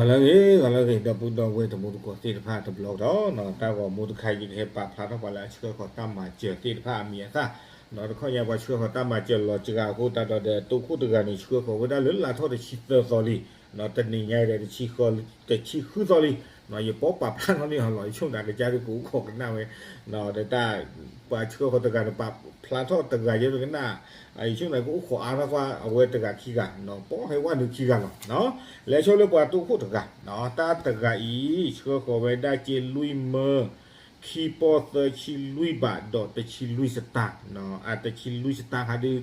ဂီၤလၢအဂ့ၤ ဂီၤလၢအဂ့ၤ ဒီပုၢ်ဒီဝဲၢ်တံၤသကိးသ့ၣ်တဖၣ်တဘျီကဒီး တၢ်ဂီၤမူတခါအံၤ ယကဟဲပာ်ဖျါထီၣ်ပှၤလၢအဆှၢဃီၤတၢ်မၤစၢၤသ့ၣ်တဖၣ်အမံၤအသၣ်, ဒီးတခီညါပှၤဆှၢဃီၤတၢ်မၤစၢၤလီၤစှၤအဃိသတးဒီး တိခိၣ်တဂၤန့ၣ် ဆှၢဃီၤဝဲဒၣ်လၢလါထီၣ်တဆံသၢသီလံ, တနံၤညါအံၤဒီး တဆံဃုသီလံ, ယပိာ်ပာ်ဖျါထီၣ်န့ၢ်အီၤလီၤ ယဆိကမိၣ်သးကစၢ်ဒုးကအိၣ်ခိးကနၣ်ဝဲ, ဒီးတၢ် ပှၤဆှၢဃီၤတဂၤန့ၣ် ပာ်ဖျါထီၣ်တဂၤယဲတကနၣ်, ယဆိကမိၣ်သးကအိၣ်ခိးအါထီၣ်ကွၢ်အဝဲတဂၤခံဂၤ, ပိာ်ဟဲဝဲနုာ်ခံဂၤလီၤ. လဲၤဆိလၢပှၤတိခိၣ်တဂၤ, တၢ်တဂၤအံၤ ဆှၢဃီၤဝဲဒၣ်စ့လွံၢ်မၢ ခံပီၢ်သၢဆံလွံၢ်ဘးဒီးတဆံလွံၢ်စတၢၢ်, တဆံလွံၢ်စတၢၢ်ဟးဒုး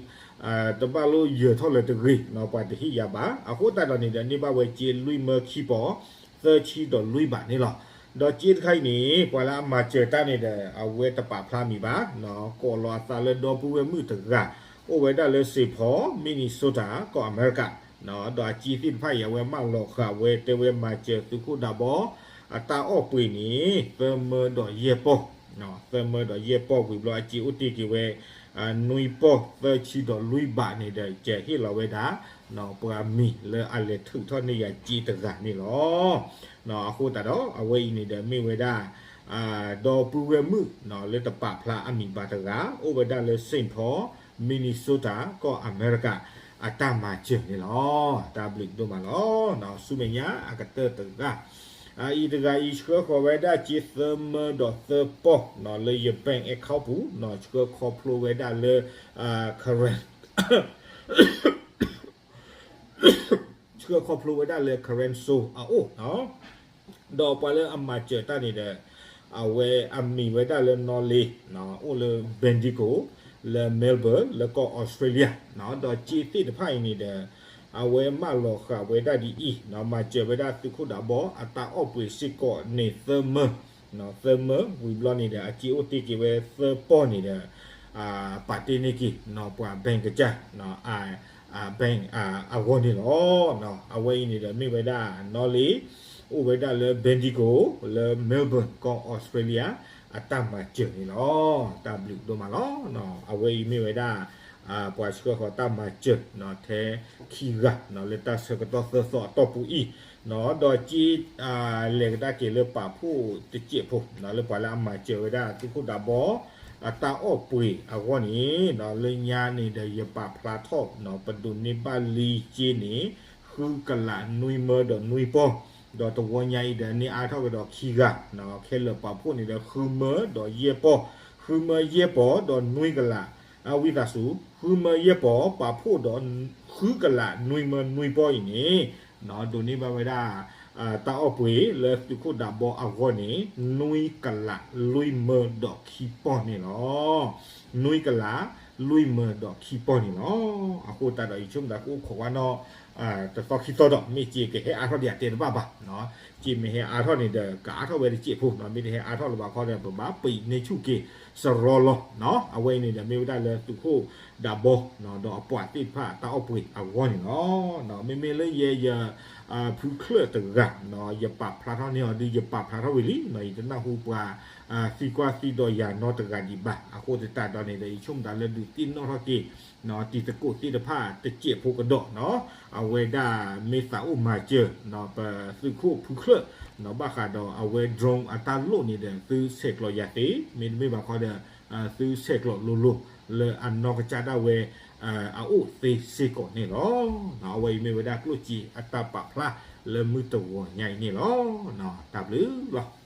တဘၣ်လိၣ်ယၢၤထီၣ်လၢၤတဂ့ၤ, ပှၤတဟ့ၣ်ယၤဘၣ်. အဃိသတးဒီးန့ၣ်ဒီး န့ၢ်ဘၣ်ဝဲစ့လွံၢ်မၢခံပီၢ် သၢဆံဒီးလွံၢ်ဘးန့ၣ်လီၤ. ဒီးစ့တခါအံၤန့ၣ် ပှၤလၢအမၤစၢၤတၢ်န့ၣ်ဒီး အဝဲတပာ်ဖျါမံၤဘၣ်, ကိးလီၤအသးလၢဒီပုၢ်ဝဲၢ်မုၣ်တဂၤ အိၣ်ဝဲဒၣ်လၢ Saint Paul Minnesota ကီၢ်အမဲရကၤ, ဒီးအစ့သ့ၣ်တဖၣ်အံၤ အဝဲမၢလီၤဃာ်ဝဲ တဲဝဲမၤစၢၤသုးခိၣ်ဒးဘီ အတၢ်အီၣ်ပှ့ၤန့ၣ် သၢမၢဒီးယဲၢ်ပီၢ်, သၢမၢဒီးယဲၢ်ပီၢ်ဝံၤဘျီ အစ့အိၣ်တ့ၢ်က့ၤဝဲ နွံပီၢ်သၢဆံဒီးလွံၢ်ဘးန့ၣ်ဒီး ကဟ့ၣ်လီၤဝဲဒၣ် ပှၤမံၤလၢအလဲၤထုးထီၣ်န့ၢ်ယၤစ့တဂၤန့ၣ်လီၤ. အဃိသတးဒီး အဝဲအံၤန့ၣ်ဒီးမ့ၢ်ဝဲဒၣ် ဒီပုၢ်ဝဲၢ်မုၣ် လၢတပာ်ဖျါအမံၤဘၣ်တဂၤ အိၣ်ဝဲဒၣ်လၢ Saint Paul Minnesota ကီၢ်အမဲရကၤ အတၢ်မၤစၢၤန့ၣ်လီၤ. တၢ်ဘျုးဒိၣ်မးလီၤ. ဆူမဲာ်ညါအကတၢၢ်တဂၤ အအံၤတဂၤအံၤ ဆှၢဃီၤဝဲဒၣ်စ့သၢမၢဒီးသၢပီၢ် လၢယ bank account ပူၤ ဆှၢခီဖျိဝဲဒၣ်လၢ Karen ဆှၢခီဖျိဝဲဒၣ်လၢ Karen Soul အအိၣ်, ဒီးပှၤလၢအမၤစၢၤတၢ်န့ၣ်ဒီး အဝဲအမံၤဝဲဒၣ်လၢနီၢ်လ့, အိၣ်လၢ Bendigo လၢ Melbourne လၢကီၢ်အီစထြ့လယါ, ဒီးစ့သ့ၣ်တဖၣ်အံၤန့ၣ်ဒီး အဝဲမၢလီၤဃာ်ဝဲဒၣ်ဒ်အံၤ, မၤစၢၤဝဲဒၣ်သုးခိၣ်ဒးဘီ အတၢ်အီၣ်ပှ့ၤစ့ၢ်ကီးန့ၣ်သၢမၢ, သၢမၢဝံၤဘျီန့ၣ်ဒီး အစ့အိၣ်တ့ၢ်က့ၤဝဲသၢပီၢ်န့ၣ်ဒီး ပာ်တ့ၢ်န့ၢ်က့ၤ ပှၤ bank ကစၢ် bank အဂီၢ်န့ၣ်လီၤ. အဝဲအံၤန့ၣ်ဒီးမ့ၢ်ဝဲဒၣ်နီၢ်လ့ အိၣ်ဝဲဒၣ်လၢ Bendigo လၢ Melbourne ကီၢ်အီစထြ့လယါ အတၢ်မၤစၢၤန့ၣ်လီၤ. တၢ်ဘျုးဒိၣ်မးလီၤ. အဝဲအံၤမ့ၢ်ဝဲဒၣ် ပှၤဆှၢဃီၤတၢ်မၤစၢၤ ထဲခံဂၤ လၢတၢ်ဆၢကတီၢ်သၢသီအတီၢ်ပူၤအံၤ, ဒီးစ့ လဲၤကဒါက့ၤလၢပာ်ဖှိၣ်တစဲးဖိ လၢပှၤလၢအမၤစၢၤဝဲဒၣ်သုးခိၣ်ဒးဘီ အတၢ်အီၣ်ပှ့ၤအဂီၢ်န့ၣ် လၢညါန့ၣ်ဒီး ယပာ်ဖျါထီၣ် ပဒိးန့ၢ်ဘၣ်လံစ့န့ၣ် ဃုကလးနွံမၢဒီးနွံပီၢ်, ဒီးတဝီညါအံၤဒီးန့ၢ်အါထီၣ်ကဒီးခံဂၤ, ခဲလၢာ်ပာ်ဖှိၣ်န့ၣ်ဒီးဃုမၢဒီးယဲၢ်ပီၢ်, ဃုမၢယဲၢ်ပီၢ်ဒီးနွံကလး, ဝံသးစူၤ ဃုမၢယဲၢ်ပီၢ် ပာ်ဖှိၣ်ဒီး ဃုကလးနွံမၢနွံပီၢ်အံၤန့ၣ် ဒိးန့ၢ်ဘၣ်ဝဲဒၣ် တၢ်အီၣ်ပှ့ၤလၢသုးခိၣ်ဒးဘီအဂီၢ်န့ၣ် နွံကလးလွံၢ်မၢဒီးခံပီၢ်န့ၣ်လီၤ. နွံကလးလွံၢ်မၢဒီးခံပီၢ်န့ၣ်လီၤ. အဃိသတးဒီး ယဆိကမိၣ်သးကအိၣ်ခိးကွၢ်နီၣ် တသီခံသီဒီး မ့ၢ်စ့ကဟဲအါထီၣ်ဒံးအတဲတဘၣ်ဘၣ်, စ့မ့ၢ်ဟဲအါထီၣ်န့ၣ်ဒီး ကအါထီၣ်ဝဲတစဲးဖိ, မ့ၢ်တဟဲအါထီၣ်လၢၤဘၣ်ခီဒီး ပဘၣ်ပံးန့ၢ်ဆူၣ်က့ၤစရီလီၤ. အဝဲအံၤန့ၣ်ဒီး မ့ၢ်ဝဲဒၣ်လၢသုးခိၣ်ဒးဘီ ဒီးအပှၤသ့ၣ်တဖၣ်တၢ်အီၣ်ပှ့ၤအဂီၢ်န့ၣ်လီၤ. မ့မ့ၢ်လၢယဲယ ဖုချၢၣ်တဂၤ ယပာ်ဖျါထီၣ်န့ၢ်အီၤဒုး ယပာ်ဖျါထီၣ်ဝံၤလံ, ယတနၢ်ဟူပှၤသံကွၢ်သံဒိးယၤနီတဂၤဒံးဘၣ်. အဃိသတးဒီးန့ၣ်ဒီး ယဆိကမိၣ်သးလၢဒုးသ့ၣ်နီၣ်ထီၣ်က့ၤ တံၤသကိးသ့ၣ်တဖၣ်တစဲးဖိကဒီး, အဝဲဒၣ်မ့ၢ်သးအိၣ်မၤစၢၤ ပသုးခိၣ်ဖုချၢၣ် ဘၣ်ဃးဒီးအဝဲ drone အတၢ်လိၣ်န့ၣ်ဒီး သုဆဲးကျိးယၤသ့, မ့တမ့ၢ်ဘၣ်ခီဒီး သုဆဲးကျိးလိၤလိၤ လၢအနီၢ်ကစၢ်ဒၣ်ဝဲ အအိၣ်သ့စ့ၢ်ကီးန့ၣ်လီၤ. အဝဲအံၤမ့ၢ်ဝဲဒၣ်ကျိၣ်စ့အတၢ်ပာ်ဖျါလၢမုၢ်တဂီၤညါအံၤန့ၣ်လီၤ. တၢ်ဘျုးလီၤ.